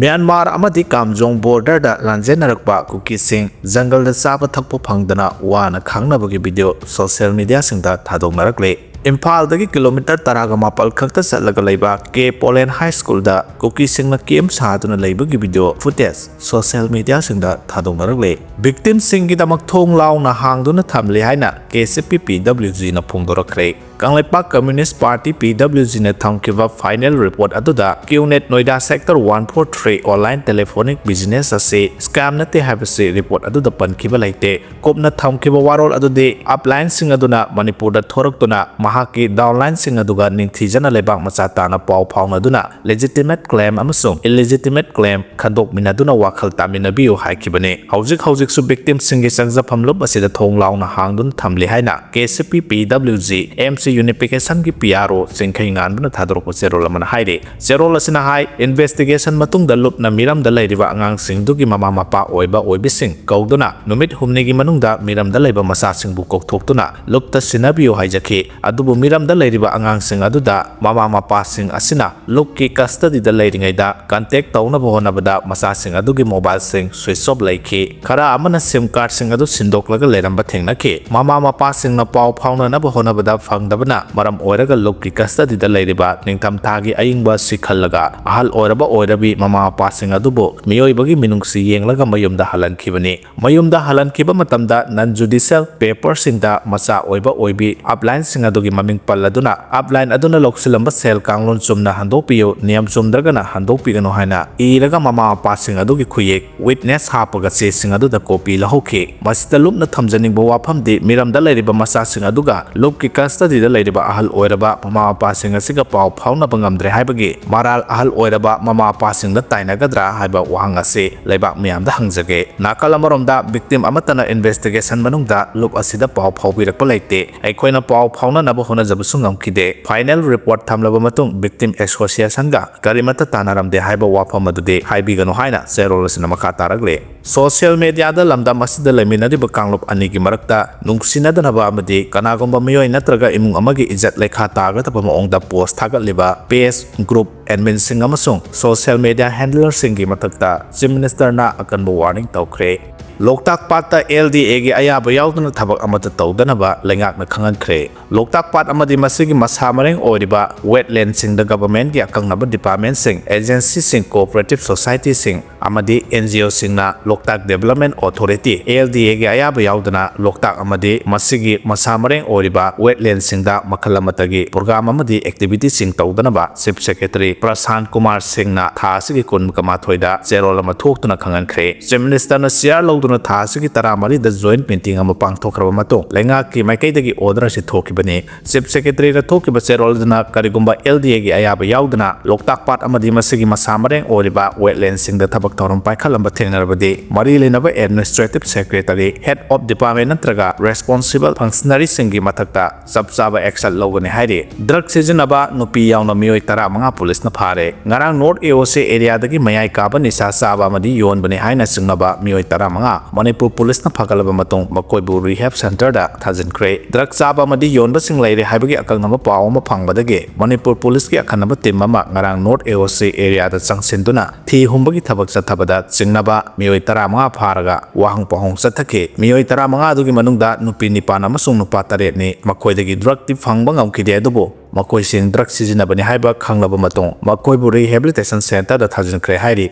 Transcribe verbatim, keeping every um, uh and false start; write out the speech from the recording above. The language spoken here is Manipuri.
ꯃ꯭ꯌꯥꯟꯃꯥꯔ ꯑꯃꯗꯤ ꯀꯥꯝꯖꯣꯡ ꯕꯣꯔꯗꯔꯗ ꯂꯥꯟꯖꯦꯟꯅꯔꯛꯄ ꯀꯨꯀꯤꯁꯤꯡ ꯖꯪꯒꯜꯗ ꯆꯥꯕ ꯊꯛꯄ ꯐꯪꯗꯅ ꯋꯥꯅ ꯈꯥꯡꯅꯕꯒꯤ ꯚꯤꯗꯤꯑꯣ ꯁꯣꯁꯤꯌꯦꯜ ꯃꯤꯗꯤꯌꯥꯁꯤꯡꯗ ꯊꯥꯗꯣꯛꯅꯔꯛꯂꯦ꯫ ꯏꯝꯐꯥꯜꯗꯒꯤ ꯀꯤꯂꯣꯃꯤꯇꯔ ꯇꯔꯥꯒ ꯃꯥꯄꯜ ꯈꯛꯇ ꯆꯠꯂꯒ ꯂꯩꯕ ꯀꯦ ꯄꯣꯂꯦꯟ ꯍꯥꯏ ꯁ꯭ꯀꯨꯜꯗ ꯀꯨꯀꯤꯁꯤꯡꯅ ꯀꯦꯝ ꯁꯥꯗꯨꯅ ꯂꯩꯕꯒꯤ ꯚꯤꯗꯤꯑꯣ ꯐꯨꯇꯦꯖ ꯁꯣꯁꯤꯌꯦꯜ ꯃꯤꯗꯤꯌꯥꯁꯤꯡꯗ ꯊꯥꯗꯣꯛꯅꯔꯛꯂꯦ꯫ ꯚꯤꯛꯇꯤꯝꯁꯤꯡꯒꯤꯗꯃꯛ ꯊꯣꯡ ꯂꯥꯎꯅ ꯍꯥꯡꯗꯨꯅ ꯊꯝꯂꯤ ꯍꯥꯏꯅ K C P P W ꯖꯤꯅ ꯐꯣꯡꯗꯣꯔꯛꯈ꯭ꯔꯦ꯫ Kangleipak communist party, P W ꯖꯤꯅ ꯊꯝꯈꯤꯕ ꯐꯥꯏꯅꯦꯜ ꯔꯤꯄꯣꯔꯠ ꯑꯗꯨꯗ, QNet Noida sector one four three online telephonic business ꯑꯁꯤ ꯁ꯭ꯀꯦꯝ ꯅꯠꯇꯦ ꯍꯥꯏꯕꯁꯤ ꯔꯤꯄꯣꯔꯠ ꯑꯗꯨꯗ ꯄꯟꯈꯤꯕ ꯂꯩꯇꯦ꯫ ꯀꯨꯞꯅ ꯊꯝꯈꯤꯕ ꯋꯥꯔꯣꯜ ꯑꯗꯨꯗꯤ ꯑꯞꯂꯥꯏꯟꯁꯤꯡ ꯑꯗꯨꯅ ꯃꯅꯤꯄꯨꯔꯗ ꯊꯣꯔꯛꯇꯨꯅ ꯃꯍꯥꯛꯀꯤ ꯗꯥꯎꯟꯂꯥꯏꯟꯁꯤꯡ ꯑꯗꯨꯒ ꯅꯤꯡꯊꯤꯖꯅ ꯂꯩꯕꯥꯛ ꯃꯆꯥ ꯇꯥꯅ ꯄꯥꯎ ꯐꯥꯎꯅꯗꯨꯅ legitimate claim ꯑꯃꯁꯨꯡ illegitimate claim ꯈꯟꯗꯣꯛꯃꯤꯟꯅꯗꯨꯅ ꯋꯥꯈꯜ ꯇꯥꯃꯤꯟꯅꯕꯤꯌꯨ ꯍꯥꯏꯈꯤꯕꯅꯤ꯫ ꯍꯧꯖꯤꯛ ꯍꯧꯖꯤꯛꯁꯨ ꯚꯤꯛꯇꯤꯝꯁꯤꯡꯒꯤ ꯆꯪꯖꯐꯝ ꯂꯨꯞ ꯑꯁꯤꯗ ꯊꯣꯡ ꯂꯥꯎꯅ ꯍꯥꯡꯗꯨꯅ ꯊꯝꯂꯤ ꯍꯥꯏꯅ K C P P W G M C ꯌꯨꯅꯤꯐꯤꯀꯦꯁꯟꯒꯤ P R ꯑꯣ ꯆꯤꯡꯈꯩ ꯉꯥꯟꯕꯅ ꯊꯥꯗꯣꯔꯛꯄ ꯆꯦꯔꯣꯜ ꯑꯃꯅ ꯍꯥꯏꯔꯤ꯫ ꯆꯦꯔꯣꯜ ꯑꯁꯤꯅ ꯍꯥꯏ, ꯏꯟꯚꯦꯁꯇꯤꯒꯦꯁꯟ ꯃꯇꯨꯡꯗ ꯂꯨꯞꯅ ꯃꯤꯔꯝꯗ ꯂꯩꯔꯤꯕ ꯑꯉꯥꯡꯁꯤꯡꯗꯨꯒꯤ ꯃꯃꯥ ꯃꯄꯥ ꯑꯣꯏꯕ ꯑꯣꯏꯕꯤꯁꯤꯡ ꯀꯧꯗꯨꯅ ꯅꯨꯃꯤꯠ ꯍꯨꯝꯅꯤꯒꯤ ꯃꯅꯨꯡꯗ ꯃꯤꯔꯝꯗ ꯂꯩꯕ ꯃꯆꯥꯁꯤꯡꯕꯨ ꯀꯧꯊꯣꯛꯇꯨꯅ ꯂꯨꯞꯇ ꯁꯤꯟꯅꯕꯤꯌꯨ ꯍꯥꯏꯖꯈꯤ꯫ ꯑꯗꯨꯕꯨ ꯃꯤꯔꯝꯗ ꯂꯩꯔꯤꯕ ꯑꯉꯥꯡꯁꯤꯡ ꯑꯗꯨꯗ ꯃꯃꯥ ꯃꯄꯥꯁꯤꯡ ꯑꯁꯤꯅ ꯂꯨꯞꯀꯤ ꯀꯁꯇꯗꯤꯗ ꯂꯩꯔꯤꯉꯩꯗ ꯀꯟꯇꯦꯛ ꯇꯧꯅꯕ ꯍꯣꯠꯅꯕꯗ ꯃꯆꯥꯁꯤꯡ ꯑꯗꯨꯒꯤ ꯃꯣꯕꯥꯏꯜꯁꯤꯡ ꯁ꯭ꯋꯤꯆ ꯑꯣꯐ ꯂꯩꯈꯤ꯫ ꯈꯔ ꯑꯃꯅ ꯁꯤꯝ ꯀꯥꯔꯗꯁꯤꯡ ꯑꯗꯨ ꯁꯤꯟꯗꯣꯛꯂꯒ ꯂꯩꯔꯝꯕ ꯊꯦꯡꯅꯈꯤ꯫ ꯃꯃꯥ ꯃꯄꯥꯁꯤꯡꯅ ꯄꯥꯎ ꯐꯥꯎꯅꯅꯕ ꯍꯣꯠꯅꯕꯗ ꯐꯪꯗꯕꯅ ꯃꯔꯝ ꯑꯣꯏꯔꯒ ꯂꯨꯞꯀꯤ ꯀꯁꯇꯗꯤꯗ ꯂꯩꯔꯤꯕ ꯅꯤꯡꯊꯝꯊꯥꯒꯤ ꯑꯏꯪꯕ ꯑꯁꯤ ꯈꯜꯂꯒ ꯑꯍꯜ ꯑꯣꯏꯔꯕ ꯑꯣꯏꯔꯕꯤ ꯃꯃꯥ ꯃꯄꯥꯁꯤꯡ ꯑꯗꯨꯕꯨ ꯃꯤꯑꯣꯏꯕꯒꯤ ꯃꯤꯅꯨꯡꯁꯤ ꯌꯦꯡꯂꯒ ꯃꯌꯨꯝꯗ ꯍꯜꯍꯟꯈꯤꯕꯅꯤ꯫ ꯃꯌꯨꯝꯗ ꯍꯜꯍꯟꯈꯤꯕ ꯃꯇꯝꯗ non judicial paperꯁꯤꯡꯗ ꯃꯆꯥ ꯑꯣꯏꯕ ꯑꯣꯏꯕꯤ ꯑꯞꯂꯥꯏꯟꯁꯤꯡ ꯑꯗꯨꯒꯤ ꯃꯃꯤꯡ ꯄꯜꯂꯗꯨꯅ ꯑꯞꯂꯥꯏꯟ ꯑꯗꯨꯅ ꯂꯧꯁꯤꯜꯂꯝꯕ ꯁꯦꯜ ꯀꯥꯡꯂꯣꯟ ꯆꯨꯝꯅ ꯍꯟꯗꯣꯛꯄꯤꯌꯨ, ꯅꯤꯌꯝ ꯆꯨꯝꯗ꯭ꯔꯒꯅ ꯍꯟꯗꯣꯛꯄꯤꯒꯅꯨ ꯍꯥꯏꯅ ꯏꯔꯒ ꯃꯃꯥ ꯃꯄꯥꯁꯤꯡ ꯑꯗꯨꯒꯤ ꯈꯨꯌꯦꯛ ꯋꯤꯠꯅꯦꯁ ꯍꯥꯞꯄꯒ ꯆꯦꯁꯤꯡ ꯑꯗꯨꯗ ꯀꯣꯄꯤ ꯂꯧꯍꯧꯈꯤ꯫ ꯃꯁꯤꯗ ꯂꯨꯞꯅ ꯊꯝꯖꯅꯤꯡꯕ ꯋꯥꯐꯝꯗꯤ ꯃꯤꯔꯝꯗ ꯂꯩꯔꯤꯕ ꯃꯆꯥꯁꯤꯡ ꯑꯗꯨꯒ ꯂꯨꯞꯀꯤ ꯀꯁꯇꯗꯤꯗ ꯂꯩꯔꯤꯕ ꯑꯍꯜ ꯑꯣꯏꯔꯕ ꯃꯃꯥ ꯃꯄꯥꯁꯤꯡ ꯑꯁꯤꯒ ꯄꯥꯎ ꯐꯥꯎꯅꯕ ꯉꯝꯗ꯭ꯔꯦ ꯍꯥꯏꯕꯒꯤ ꯃꯔꯥꯜ ꯑꯍꯜ ꯑꯣꯏꯔꯕ ꯃꯃꯥ ꯃꯄꯥꯁꯤꯡꯗ ꯇꯥꯏꯅꯒꯗ꯭ꯔꯥ ꯍꯥꯏꯕ ꯋꯥꯍꯪ ꯑꯁꯤ ꯂꯩꯕꯥꯛ ꯃꯤꯌꯥꯝꯗ ꯍꯪꯖꯒꯦ꯫ ꯅꯥꯀꯜ ꯑꯃꯔꯣꯝꯗ ꯚꯤꯛꯇꯤꯝ ꯑꯃꯠꯇꯅ ꯏꯟꯚꯦꯁꯇꯤꯒꯦꯁꯟ ꯃꯅꯨꯡꯗ ꯂꯨꯞ ꯑꯁꯤꯗ ꯄꯥꯎ ꯐꯥꯎꯕꯤꯔꯛꯄ ꯂꯩꯇꯦ꯫ ꯑꯩꯈꯣꯏꯅ ꯄꯥꯎ ꯐꯥꯎꯅꯅꯕ ꯍꯣꯠꯅꯖꯕꯁꯨ ꯉꯝꯈꯤꯗꯦ꯫ ꯐꯥꯏꯅꯦꯜ ꯔꯤꯄꯣꯔꯠ ꯊꯝꯂꯕ ꯃꯇꯨꯡ ꯚꯤꯛꯇꯤꯝ ꯑꯦꯁꯣꯁꯤꯌꯦꯁꯟꯒ ꯀꯔꯤꯃꯠꯇ ꯇꯥꯟꯅꯔꯝꯗꯦ ꯍꯥꯏꯕ ꯋꯥꯐꯝ ꯑꯗꯨꯗꯤ ꯍꯥꯏꯕꯤꯒꯅꯨ ꯍꯥꯏꯅ ꯆꯦꯔꯣꯜ ꯑꯁꯤꯅ ꯃꯈꯥ ꯇꯥꯔꯛꯂꯤ꯫ ꯁꯣꯁꯤꯌꯦꯜ ꯃꯤꯗꯤꯌꯥꯗ ꯂꯝꯗꯝ ꯑꯁꯤꯗ ꯂꯩꯃꯤꯟꯅꯔꯤꯕ ꯀꯥꯡꯂꯨꯞ ꯑꯅꯤꯒꯤ ꯃꯔꯛꯇ ꯅꯨꯡꯁꯤꯅꯗꯅꯕ ꯑꯃꯗꯤ ꯀꯅꯥꯒꯨꯝꯕ ꯃꯤꯑꯣꯏ ꯅꯠꯇ꯭ꯔꯒ ꯏꯃꯨꯡ ꯑꯃꯒꯤ ꯏꯖꯠ ꯂꯩꯈꯥ ꯇꯥꯒꯗꯕ ꯃꯑꯣꯡꯗ ꯄꯣꯁ ꯊꯥꯒꯠꯂꯤꯕ ꯄꯦꯖ, ꯒ꯭ꯔꯨꯞ ꯑꯦꯗꯃꯤꯟꯁꯤꯡ ꯑꯃꯁꯨꯡ ꯁꯣꯁꯤꯌꯦꯜ ꯃꯤꯗꯤꯌꯥ ꯍꯦꯟꯗꯂꯔꯁꯤꯡꯒꯤ ꯃꯊꯛꯇ ꯆꯤꯐ ꯃꯤꯅꯤꯁꯇꯔꯅ ꯑꯀꯟꯕ ꯋꯥꯔꯅꯤꯡ ꯇꯧꯈ꯭ꯔꯦ꯫ ꯂꯣꯛꯇꯥꯛ ꯄꯥꯠꯇ ꯑꯦꯜ ꯗꯤ ꯑꯦꯒꯤ ꯑꯌꯥꯕ ꯌꯥꯎꯗꯅ ꯊꯕꯛ ꯑꯃꯠꯇ ꯇꯧꯗꯅꯕ ꯂꯩꯉꯥꯛꯅ ꯈꯪꯍꯟꯈ꯭ꯔꯦ꯫ ꯂꯣꯛꯇꯥꯛ ꯄꯥꯠ ꯑꯃꯗꯤ ꯃꯁꯤꯒꯤ ꯃꯁꯥ ꯃꯔꯦꯡ ꯑꯣꯏꯔꯤꯕ ꯋꯦꯠꯂꯦꯟꯁꯤꯡꯗ ꯒꯚꯔꯟꯃꯦꯟꯠꯀꯤ ꯑꯀꯛꯅꯕ ꯗꯤꯄꯥꯔꯠꯃꯦꯟꯠꯁꯤꯡ, ꯑꯦꯖꯦꯟꯁꯤꯁꯤꯡ, ꯀꯣꯑꯣꯄꯔꯦꯇꯤꯚ ꯁꯣꯁꯥꯏꯇꯤꯁꯤꯡ ꯑꯃꯗꯤ ꯑꯦꯟ ꯖꯤ ꯑꯣꯁꯤꯡꯅ Loktak development authority, L D ꯑꯦꯒꯤ ꯑꯌꯥꯕ ꯌꯥꯎꯗꯅ ꯂꯣꯛꯇꯥꯛ ꯑꯃꯗꯤ ꯃꯁꯤꯒꯤ ꯃꯁꯥ ꯃꯔꯦꯡ ꯑꯣꯏꯔꯤꯕ ꯋꯦꯠꯂꯦꯟꯁꯤꯡꯗ ꯃꯈꯜ ꯑꯃꯠꯇꯒꯤ ꯄ꯭ꯔꯣꯒ꯭ꯔꯥꯝ ꯑꯃꯗꯤ ꯑꯦꯛꯇꯤꯚꯤꯇꯤꯁꯤꯡ ꯇꯧꯗꯅꯕ ꯆꯤꯐ ꯁꯦꯀ꯭ꯔꯦꯇꯔꯤ ꯄ꯭ꯔꯁꯥꯟ ꯀꯨꯃꯥꯔ ꯁꯤꯡꯅ ꯊꯥ ꯑꯁꯤꯒꯤ ꯀꯨꯟꯃꯥꯊꯣꯏꯗ ꯆꯦꯔꯣꯜ ꯑꯃ ꯊꯣꯛꯇꯨꯅ ꯈꯪꯍꯟꯈ꯭ꯔꯦ꯫ ꯆꯤꯐ ꯃꯤꯅꯤꯁꯇꯔꯅ ꯆꯤꯌꯥꯔ ꯂꯧꯗꯨꯅ ꯊꯥ ꯑꯁꯤꯒꯤ ꯇꯔꯥꯃꯔꯤꯗ ꯖꯣꯏꯟꯠ ꯃꯤꯇꯤꯡ ꯑꯃ ꯄꯥꯡꯊꯣꯛꯈ꯭ꯔꯕ ꯃꯇꯨꯡ ꯂꯩꯉꯥꯛꯀꯤ ꯃꯥꯏꯀꯩꯗꯒꯤ ꯑꯣꯔꯗꯔ ꯑꯁꯤ ꯊꯣꯛꯈꯤꯕꯅꯤ꯫ ꯆꯤꯐ ꯁꯦꯀ꯭ꯔꯦꯇꯔꯤꯗ ꯊꯣꯛꯈꯤꯕ ꯆꯦꯔꯣꯜ ꯑꯗꯨꯅ ꯀꯔꯤꯒꯨꯝꯕ ꯑꯦꯜ ꯗꯤ ꯑꯦꯒꯤ ꯑꯌꯥꯕ ꯌꯥꯎꯗꯅ ꯂꯣꯛꯇꯥꯛ ꯄꯥꯠ ꯑꯃꯗꯤ ꯃꯁꯤꯒꯤ ꯃꯁꯥ ꯃꯔꯦꯡ ꯑꯣꯏꯔꯤꯕ ꯋꯦꯠꯂꯦꯟꯁꯤꯡꯗ ꯊꯕꯛ ꯊꯧꯔꯝ ꯄꯥꯏꯈꯠꯂꯝꯕ ꯊꯦꯡꯅꯔꯕꯗꯤ ꯃꯔꯤ ꯂꯩꯅꯕ administrative secretary, head of department ꯅꯠꯇ꯭ꯔꯒ ꯔꯦꯁꯄꯣꯟꯁꯤꯕꯜ ꯐꯪꯁꯅꯔꯤꯁꯤꯡꯒꯤ ꯃꯊꯛꯇ ꯆꯞ ꯆꯥꯕ ꯑꯦꯛꯁꯟ ꯂꯧꯒꯅꯤ ꯍꯥꯏꯔꯤ꯫ ꯗ꯭ꯔꯒ ꯁꯤꯖꯤꯟꯅꯕ ꯅꯨꯄꯤ ꯌꯥꯎꯅ ꯃꯤꯑꯣꯏ ꯇꯔꯥꯃꯉꯥ ꯄꯨꯂꯤꯁꯅ ꯐꯥꯔꯦ꯫ ꯉꯔꯥꯡ ꯅꯣꯔꯠ ꯑꯦ ꯑꯣ ꯁꯤ ꯑꯦꯔꯤꯌꯥꯗꯒꯤ ꯃꯌꯥꯏ ꯀꯥꯕ ꯅꯤꯁꯥ ꯆꯥꯕ ꯑꯃꯗꯤ ꯌꯣꯟꯕꯅꯤ ꯍꯥꯏꯅ ꯆꯤꯡꯅꯕ ꯃꯤꯑꯣꯏ ꯇꯔꯥꯃꯉꯥ ꯃꯅꯤꯄꯨꯔ ꯄꯨꯂꯤꯁꯅ ꯐꯥꯒꯠꯂꯕ ꯃꯇꯨꯡ ꯃꯈꯣꯏꯕꯨ ꯔꯤꯍꯦꯕ ꯁꯦꯟꯇꯔꯗ ꯊꯥꯖꯤꯟꯈ꯭ꯔꯦ꯫ ꯗ꯭ꯔꯒ ꯆꯥꯕ ꯑꯃꯗꯤ ꯌꯣꯟꯕꯁꯤꯡ ꯂꯩꯔꯦ ꯍꯥꯏꯕꯒꯤ ꯑꯀꯛꯅꯕ ꯄꯥꯎ ꯑꯃ ꯐꯪꯕꯗꯒꯤ ꯃꯅꯤꯄꯨꯔ ꯄꯨꯂꯤꯁꯀꯤ ꯑꯈꯟꯅꯕ ꯇꯤꯝ ꯑꯃ ꯉꯔꯥꯡ ꯅꯣꯔꯠ ꯑꯦ ꯑꯣ ꯁꯤ ꯑꯦꯔꯤꯌꯥꯗ ꯆꯪꯁꯤꯟꯗꯨꯅ ꯊꯤ ꯍꯨꯝꯕꯒꯤ ꯊꯕꯛ ꯆꯠꯊꯕꯗ ꯆꯤꯡꯅꯕ ꯃꯤꯑꯣꯏ ꯇꯔꯥꯃꯉꯥ ꯐꯥꯔꯒ ꯋꯥꯍꯪ ꯄꯥꯎꯍꯪ ꯆꯠꯊꯈꯤ꯫ ꯃꯤꯑꯣꯏ ꯇꯔꯥꯃꯉꯥ ꯑꯗꯨꯒꯤ ꯃꯅꯨꯡꯗ ꯅꯨꯄꯤ ꯅꯤꯄꯥꯟ ꯑꯃꯁꯨꯡ ꯅꯨꯄꯥ ꯇꯔꯦꯠꯅꯤ꯫ ꯃꯈꯣꯏꯗꯒꯤ ꯗ꯭ꯔꯒꯇꯤ ꯐꯪꯕ ꯉꯝꯈꯤꯗꯦ, ꯑꯗꯨꯕꯨ ꯃꯈꯣꯏꯁꯤꯡ ꯗ꯭ꯔꯒ ꯁꯤꯖꯤꯟꯅꯕꯅꯤ ꯍꯥꯏꯕ ꯈꯪꯂꯕ ꯃꯇꯨꯡ ꯃꯈꯣꯏꯕꯨ ꯔꯤꯍꯦꯕꯤꯂꯤꯇꯦꯁꯟ ꯁꯦꯟꯇꯔꯗ ꯊꯥꯖꯤꯟꯈ꯭ꯔꯦ ꯍꯥꯏꯔꯤ꯫